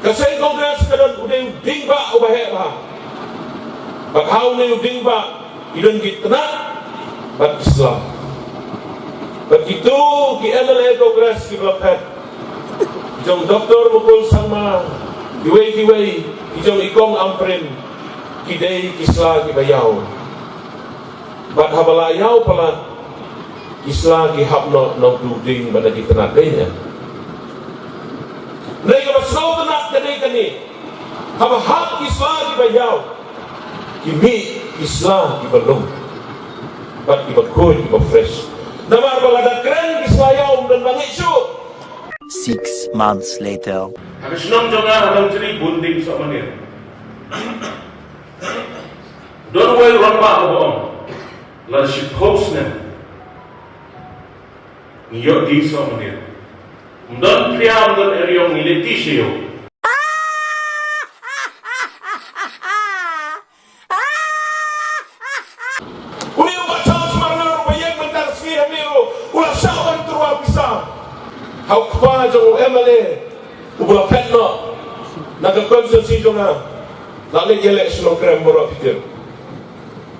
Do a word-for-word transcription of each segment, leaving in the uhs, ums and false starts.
Ka seng Congress ka don u dei u dieng bah uba heh bha. Bad ha une u dieng bah ki don ki tnat bad ki sla. Bad kito ki M L A Congress kiba la phet, ki jong Doctor Mukul Sangma, kiwei kiwei, ki jong i Kong Ampareen, ki dei ki sla kiba ïaw. Bad haba la ïaw palat, ki sla ki hap noh na uto u dieng bad na ki tnat, dei ne em? Hynrei kaba sngewtynnat ka dei kane, haba hap ki sla kiba ïaw, ki mih ki sla kiba lum bad kiba khuid, kiba fresh. Namar ba lada kren ki sla ïaw, ym don ba ngeit shuh. Six months later. Ha ka shnong jong nga ha Nongjri bun dieng sohmynnier. Don uwei u rangbah uba ong, lada shiphew snem ngi ïoh dieng sohmynnier, ym don phria, ym don eriong, ngi leit ti sha ïew. Une u Bah Charles Marngar uba ïeng mynta ka sngi hangne ruh u la shah wan tyrwa pisa ha u kpa jong u M L A uba la phet noh na ka constituency jong nga. La leit ïaleh sha Nongkrem baroh phi tip.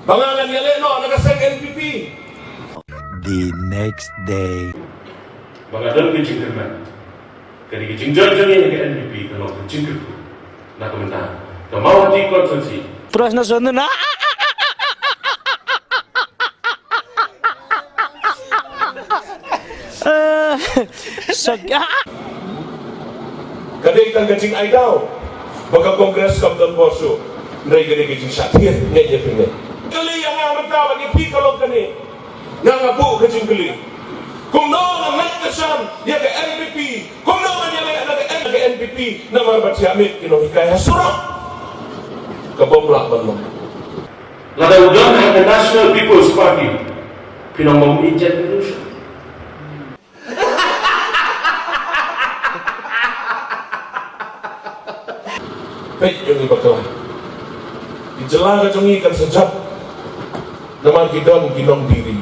Ba nga ngan ïaleh noh na ka seng N P P. The next day. Ba nga don ka jingkyrmen. Ka dei ka jingjoin jong ngi ha ka N P P ka long ka jingkyrkhu na ka bynta ka Mawhati constituency. Prashna Sundana. Eh, sak-, ah. Ka dei tang ka jingai daw ba ka Congress kam don bor shuh. Hynrei ka dei ka jingshah thied, ngeit ïa phi ne? Kylli ïa nga mynta bad ïa phi ka long kane. Nga nga buh ka jingkylli. Kumno nga ngat ka shan ïa ka N P P? Kumno nga ïaleh na ka N-, ka N P P? Namar ba thiah miet ki nonghikai ha surok. Ka bym lah ban long. Lada u don ha ka National People's Party, phin ong ba um ïeit jaitbynriew shuh. Peit ïa ngi bakla. Ki jylla ka jong ngi kan sa jot namar ki don ki nongdie ri.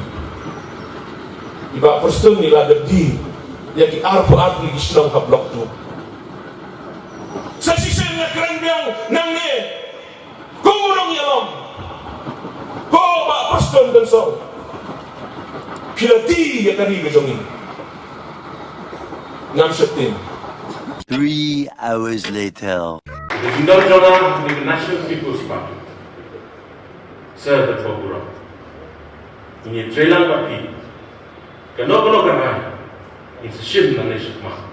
I Bah Prestone i la dep die ïa ki arphew ar tylli ki shnong ha Block two. Sa shisien nga kren biang nangne. Ko u nongïalam, ko Bah Prestone Tynsong, phi la die ïa ka ri ka jong ngi. Ngam sheptieng. Three hours later. Ka jingdon jong nga ha ka National People's Party, Sir Bathuh Burom, ngin ïatreilang bad phi. Kano kano ka rai ngin sa shim nangne shakhmat.